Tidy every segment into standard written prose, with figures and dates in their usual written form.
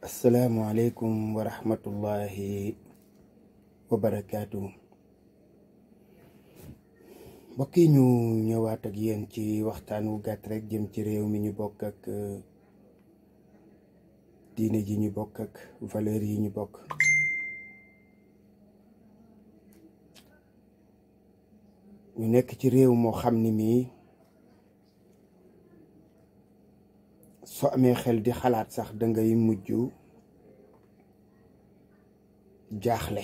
asalaamualeykum wa rahmatullahi wa barakaatu. mbokk yi ñu ñëwaat ak yéen ci waxtaan wu gàtt rek jëm ci réew mi ñu bokk ak diine ji ñu bokk ak valeur yi ñu bokk. ñu nekk ci réew moo xam ni mii soo amee xel di xalaat sax dangay mujj jaaxle.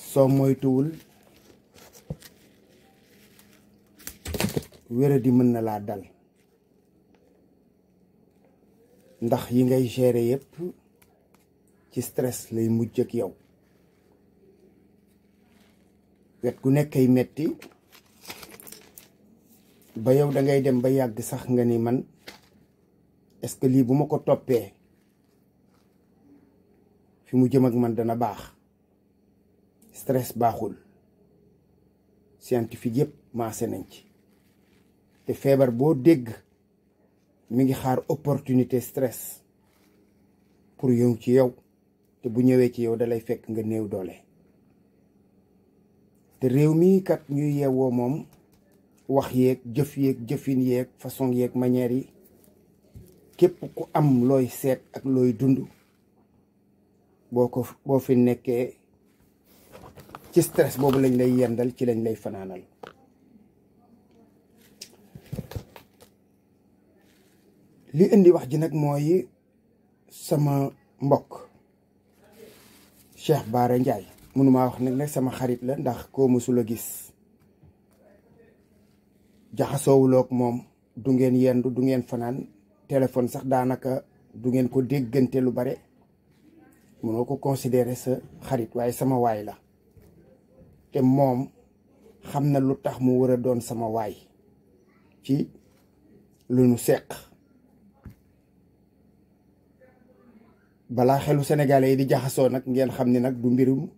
soo moytuwul wéradi mën na laa dal, ndax yi ngay gérer yépp ci stress lay mujj ak yow. wet gu nekkay metti ba yow dangay dem ba yàgg sax nga ni man est-ce que lii bu ma ko toppee fi mu jëm ak man dana baax. stress baaxul, scientifique yépp maase nañ ci. te feebar boo dégg mi ngi xaar opportunité stress pour yow ci yow, te bu ñëwee ci yow dalay fekk nga néew doole. te réew mi kat ñuy yeewoo moom wax yeeg jëf yeeg jëfin yeeg façon yeeg manière yi, képp ku am looy seet ak looy dund boo fi nekkee ci stress boobu lañ lay yendal, ci lañ lay fanaanal. li indi wax ji nag mooy sama mbokk Cheikh Bara Ndiaye. mënumaa wax nag ne sama xarit la, ndax koo mësula gis jaxasoowulook moom, du ngeen yendu du ngeen fanaan, téléphone sax daanaka du ngeen ko déggante lu bare. mënoo ko considérer sa xarit, waaye sama waay la. te moom xam na lu tax mu war a doon sama waay ci lu nu seq. balaa xelu sénégalais yi di jaxasoo nag ngeen xam ni nag du mbirum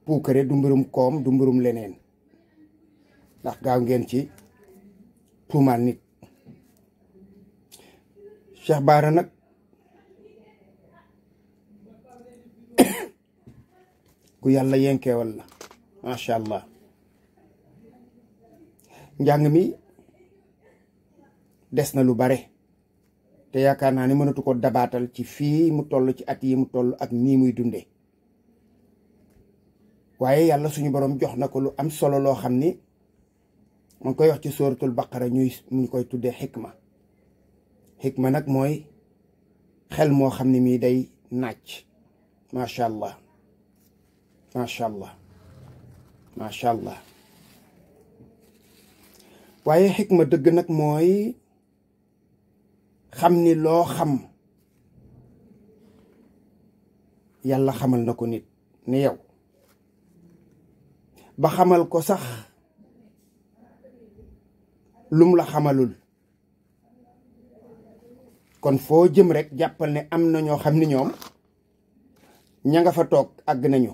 puukare, du mbirum koom, du mbirum leneen, ndax gaaw ngeen ci tuumaal nit. Cheikh Bara nag ku yàlla yenkeewal la, macha allah. njàng mi des na lu bare, te yaakaar naa ni mënatu ko dabaatal ci fii mu toll, ci at yi mu toll ak nii muy dunde. waaye yàlla suñu borom jox na ko lu am solo loo xam ni ma ngi koy wax ci sóoratul baqara, ñu koy tuddee xikma nag mooy xel moo xam ne mii day naaj. macha allah, macha allah, macha allah. waaye xikma dëgg nag mooy xam ni loo xam yàlla xamal na ko nit ni yow, ba xamal ko sax lum la xamalul. kon foo jëm rek jàppal ne am na ñoo xam ni ñoom ña nga fa toog àgg nañu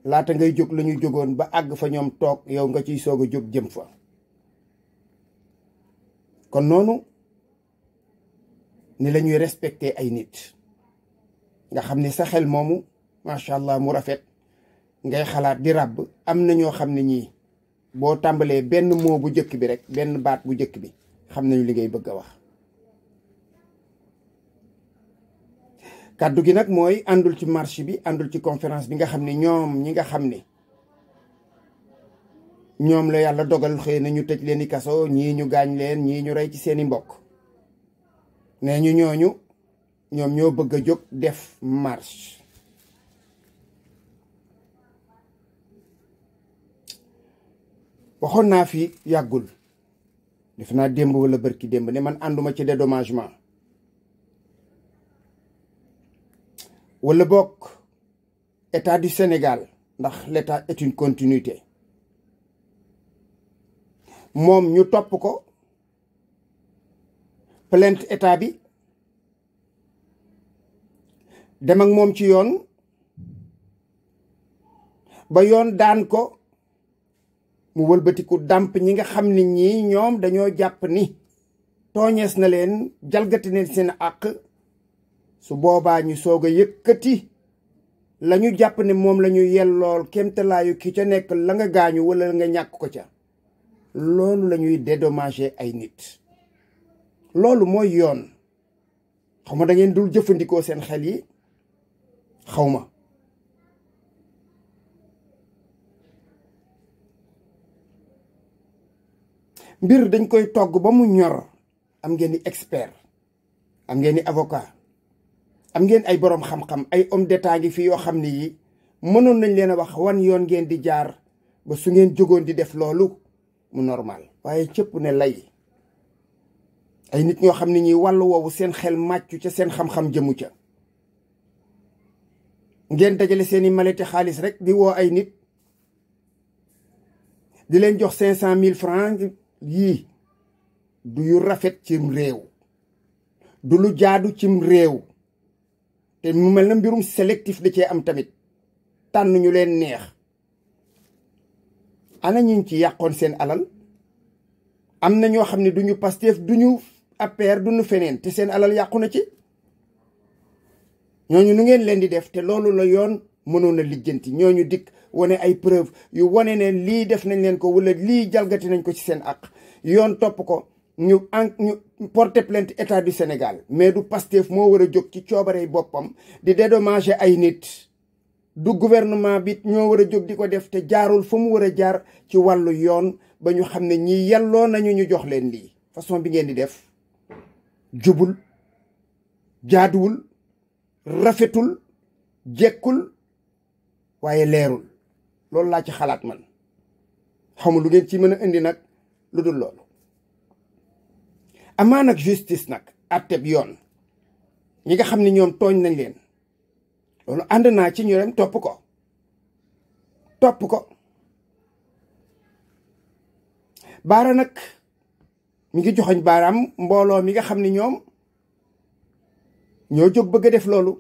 laata ngay jóg la ñu jógoon ba àgg fa ñoom toog, yow nga ciy soog a jóg jëm fa. kon noonu ni la ñuy respecté ay nit, nga xam ni sa xel moomu macha allah mu rafet ngay xalaat di ràbb. am na ñoo xam ne ñii boo tàmbalee benn moo bu njëkk bi rek, benn baat bu njëkk bi, xam nañu li ngay bëgg a wax. kàddu gi nag mooy àndul ci marche bi, àndul ci conférence bi, nga xam ne ñi nga xam ne ñoom la yàlla dogal xëy na ñu tëj leen i kaso, ñii ñu gaañ leen, ñii ñu rey ci seeni mbokk. nee ñu ñoom ñoo bëgg a jóg def marche. waxoon naa fi yàggul, def naa démb wala bërki démb, ne man ànduma ci dédommagement, wala bokk état du Sénégal, ndax l'état est une continuité. moom ñu topp ko plainte état bi, dem ak moom ci yoon ba yoon daan ko, mu wëlbatiku dàmp ñi nga xam ni ñii ñoom dañoo jàpp ni tooñees na leen jalgati neen seen àq su boobaa ñu soog a yëkkati la ñu jàpp ne moom la ñu yellool kéemtalaayu ki ca nekk la nga gaañu wala nga ñàkk ko ca loolu la ñuy dédommager ay nit loolu mooy yoon. xaw ma da ngeen dul jëfandikoo seen xel yi xaw ma mbir dañ koy togg ba mu ñor am ngeen ni expert am ngeen ni avocat am ngeen ay boroom xam-xam ay homme d'état ngi fi yoo xam ne yi mënoon nañ leen a wax wan yoon ngeen di jaar ba su ngeen jógoon di def loolu mu normal waaye cëpp ne lay ay nit ñoo xam ne ñi wàllu woowu seen xel màccu ca seen xam-xam jëmu ca ngeen dajale seeni maleti xaalis rek di woo ay nit di leen jox 500 000 francs yii du yu rafet cim réew du lu jaadu cim réew te mu mel na mbirum sélectif da cee am tamit tànn ñu leen neex ana ñiñ ci yàqoon seen alal am na ñoo xam ne duñu Pastef duñu APR duñu feneen te seen alal yàqu na ci ñooñu nu ngeen leen di def te loolu la yoon mënoon a lijjanti ñooñu dikk wane ay preuve yu wane ne lii def nañ leen ko wala lii jalgati nañ ko ci seen àq yoon topp ko ñu porter plainte état du Sénégal mais du Pastef moo war a jóg ci coobarey boppam di dédommager ay nit du gouvernement bi ñoo war a jóg di ko def te jaarul fa mu war a jaar ci wàllu yoon ba ñu xam ne ñi yelloo nañu ñu jox leen lii façon bi ngeen di def jubul jaaduwul rafetul jekkul waaye leerul loolu laa ci xalaat man xamul lu ngeen ci mën a indi nag lu dul loolu amaa nag justice nag atteb yoon ñi nga xam ne ñoom tooñ nañ leen loolu ànd naa ci ñu dem topp ko baara nag mi ngi joxoñ baaraam mbooloo mi nga xam ne ñoom ñoo jóg bëgg a def loolu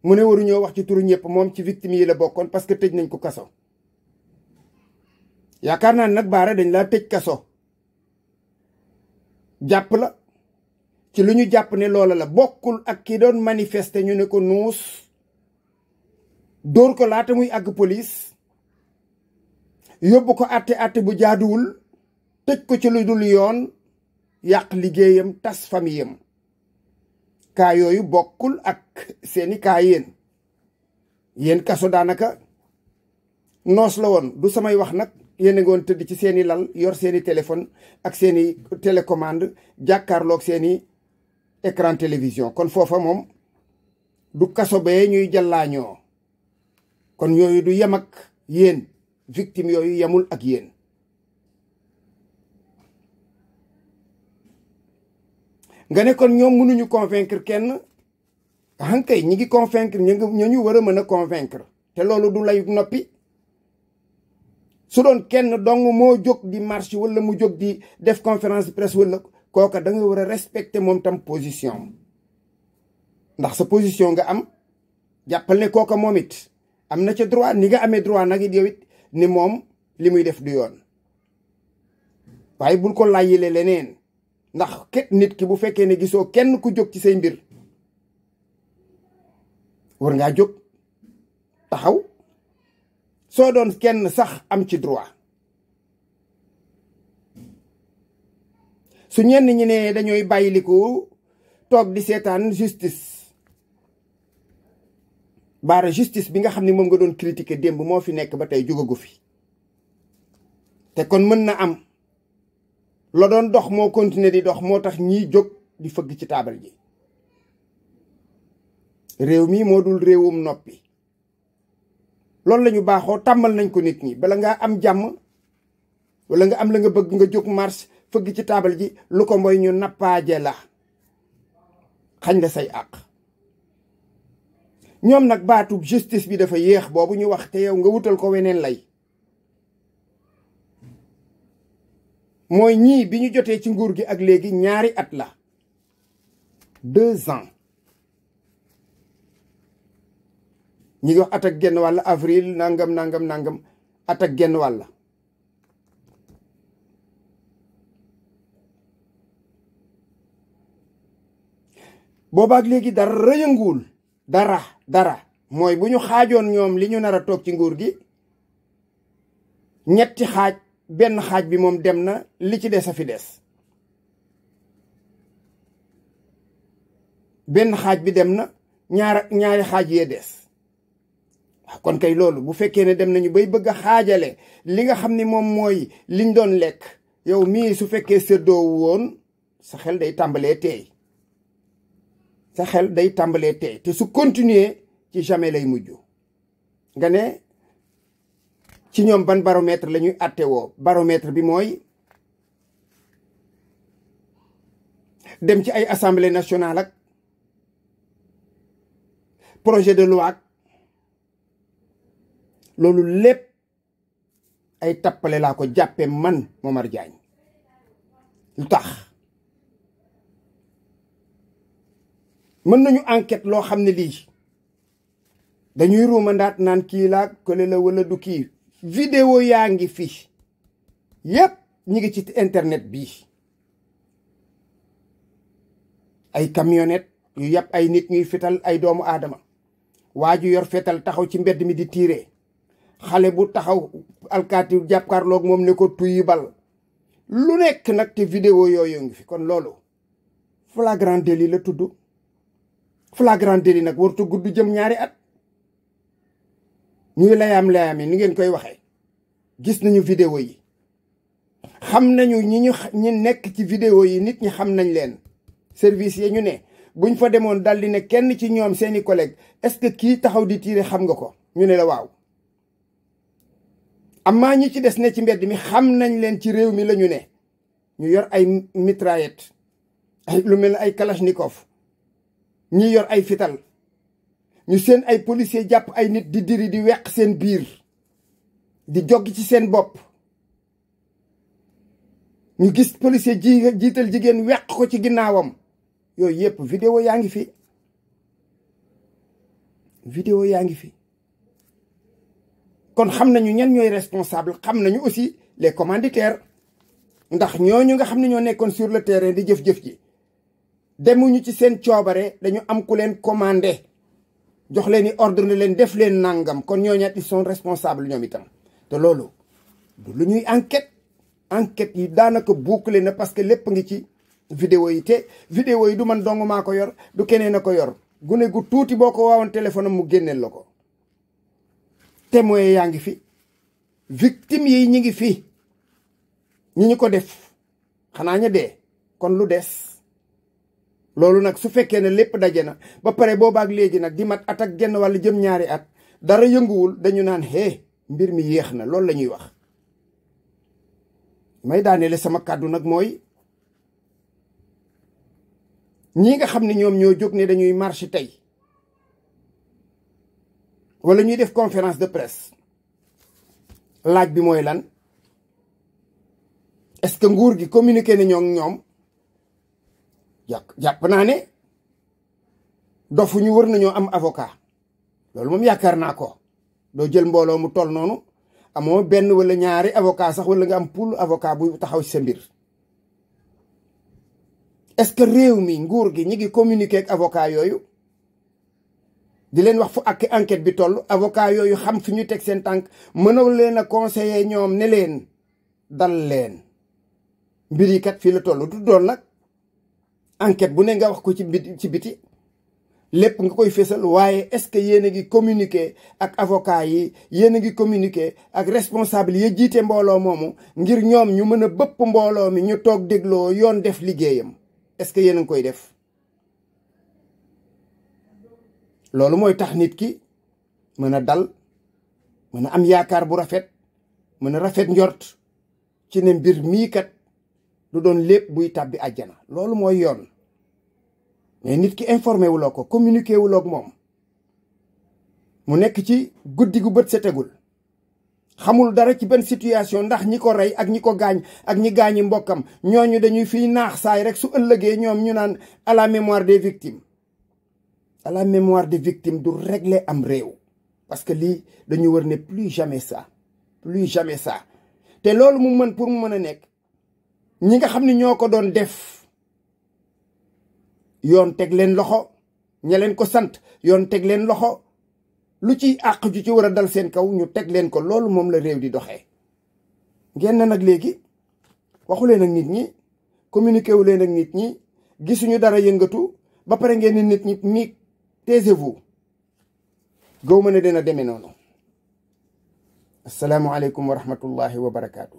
mu ne waruñoo wax ci turu ñëpp moom ci victime yi la bokkoon parce que tëj nañ ko kaso yaakaar naa nag baara dañ laa tëj kaso jàpp la ci lu ñu jàpp ne loola la bokkul ak ki doon manifester ñu ne ko nuus dóor ko laata muy àgg police yóbbu ko àtte bu jaaduwul tëj ko ci lu dul yoon yàq liggéeyam tas famiyam kaa yooyu bokkul ak seeni kaa yéen kaso daanaka noos la woon du samay wax nag yéen a ngoon tëdd ci seeni lal yor seeni téléphone ak seeni télécommande jàkkaarloog seeni écran télévision kon foofa moom du kaso bee ñuy jàllaañoo kon yooyu du yem ak yéen victime yooyu yemul ak yéen nga ne kon ñoom mënuñu convaincre kenn hankay ñi ngi convaincre ñu war a mën a convaincre te loolu du lay noppi su doon kenn dong moo jóg di marche wala mu jóg di def conférence de presse wala kooka da nga war a respecter moom tam position ndax sa position nga am jàppal ne kooka moom it am na ca droit ni nga amee droit nag it yow it ni moom li muy def du yoon waaye bul ko layyile leneen ndax ket nit ki bu fekkee ne gisoo kenn ku jóg ci say mbir war ngaa jóg taxaw soo doon kenn sax am ci droit su ñenn ñi ne dañooy bàyyiliku toog di seetaan justice baara justice bi nga xam ne moom nga doon critiquer démb moo fi nekk ba tey jógagu fi te kon mën na am la doon dox moo continuer di dox moo tax ñiy jóg di fëgg ci taabal ji réew mi moo dul réewum noppi loolu la ñu baaxoo tàmmal nañ ko nit ñi bala ngaa am jàmm wala nga am la nga bëgg nga jóg marche fëgg ci taabal ji lu ko mooy ñu nappaaje la xañ la say àq ñoom nag baatub justice bi dafa yéex boobu ñu wax te yow nga wutal ko weneen lay mooy ñii bi ñu jotee ci nguur gi ak léegi ñaari at la 2 ans ñi ngi wax at ak genn wàll avril nangam at ak genn wàll boobaak léegi dara yënguwul dara mooy bu ñu xaajoon ñoom li ñu nar a toog ci nguur gi ñetti xaaj benn xaaj bi moom dem na li ci des a fi des benn xaaj bi dem na ñaari xaaj yee des waaw kon kay loolu bu fekkee ne dem nañu bay bëgg a xaajale li nga xam ni moom mooy liñ doon lekk yow mii su fekkee séddoo woon sa xel day tàmbalee teey sa xel day tàmbalee teey te su continuer ci jamais lay mujj nga ne ci ñoom ban baromètre la ñuy àtte woo baromètre bi mooy dem ci ay assemblée nationale ak projet de loi ak loolu lépp ay tappale laa ko jàppe man Momar Diagne lu tax mën nañu enquête loo xam ne lii dañuy ruumandaat naan kii laa kële la wala du kii vidéo yaa ngi fi yépp ñi ngi ci internet bi ay camionnette yu yàpp ay nit ñuy fetal ay doomu aadama waa ju yor fetal taxaw ci mbedd mi di tiire xale bu taxaw alkaati jàpkaarloog moom ne ko tuyi bal lu nekk nag te vidéo yooyu ngi fi kon loolu flagrant délit la tudd flagrant délit nag wartu gudd jëm ñaari at ñuy layaam yi ni ngeen koy waxee gis nañu vidéo yi xam nañu ñi nekk ci vidéo yi nit ñi xam nañ leen service yi ñu ne buñ fa demoon daldi ne kenn ci ñoom seeni collègue est-ce que kii taxaw di tiire xam nga ko ñu ne la waaw amaa ñi ci des ne ci mbedd mi xam nañ leen ci réew mi la ñu ne ñu yor ay mitraillette ay lu mel ne ay kalachnikov ñi yor ay fital ñu seen ay policier jàpp ay nit di diri di weq seen biir di joggi ci seen bopp ñu gis policier jiital jigéen weq ko ci ginnaawam yooyu yëpp vidéo yaa ngi fi vidéo yaa ngi fi kon xam nañu ñan ñooy responsable xam nañu aussi les commanditaires ndax ñooñu nga xam ne ñoo nekkoon sur le terrain di jëf-jëf ji demuñu ci seen coobare dañu am ku leen commandé jox leen i ordre ne leen def leen nangam kon ñooñat ils sont responsables ñoom itam te loolu du lu ñuy enquête yi daanaka bouclé na parce que lépp ngi ci vidéo yi te vidéo yi du man dong maa ko yor du keneen a ko yor gune gu tuuti boo ko waawoon téléphone am mu génneel la ko témoin yaa ngi fi victime yi ñi ngi fi ñi ñu ko def xanaa ña dee kon lu des loolu nag su fekkee ne lépp daje na ba pare boobaak léegi nag di mat at ak genn wàll jëm ñaari at dara yënguwul dañu naan mbir mi yéex na loolu la ñuy wax may daaneele sama kàddu nag mooy ñi nga xam ne ñoom ñoo jóg ne dañuy marche tey wala ñuy def conférence de presse laaj bi mooy lan est-ce que nguur gi communiqué na ñoom jàpp naa ne dofu ñu wër nañoo am avocat loolu moom yaakaar naa ko doo jël mbooloo mu toll noonu amoo benn wala ñaari avocat sax wala nga am pool avocat bu taxaw ci sa mbir est-ce que réew mi nguur gi ñi ngi communiquer ak avocat yooyu di leen wax fu ak enquête bi toll avocat yooyu xam fi ñu teg seen tànk mënoo leen a conseiller ñoom ne leen dal leen mbir yi kat fii la toll du doon nag enquête bu ne nga wax ko ci biti lépp nga koy fésal waaye est-ce que yéen a ngi communiquer ak avocat yi yéen a ngi communiquer ak responsable yi jiite mbooloo moomu ngir ñoom ñu mën a bëpp mbooloo mi ñu toog dégloo yoon def liggéeyam est-ce que yéen a ngi koy def loolu mooy tax nit ki mën a dal mën a am yaakaar bu rafet mën a rafet njort ci ne mbir mii kat du doon lépp buy tàbbi àjjana loolu mooy yoon mais nit ki informé wuloo ko communiqué wuloo ak moom mu nekk ci guddi gu bët setegul xamul dara ci benn situation ndax ñi ko rey ak ñi ko gaañ ak ñi gaañi mbokkam ñooñu dañuy fiy naax saay rek su ëllëgee ñoom ñu naan à la mémoire des victimes à la mémoire des victimes du régler am réew parce que lii dañu war ne plus jamais ça te loolu mu mën pour mu mën a nekk ñi nga xam ne ñoo ko doon def yoon teg leen loxo, ña leen ko sant yoon teg leen loxo, lu ci àq ju ci war a dal seen kaw ñu teg leen ko. loolu moom la réew di doxee. ngeen nag léegi waxu leen ak nit ñi, communiqué wu leen ak nit ñi, gisuñu dara yëngatu ba pare ngeen ni nit ñi mi taisez-vous. gaw ma ne dina demee noonu. asalaamualeykum wa rahmatullahi wa barakaatu.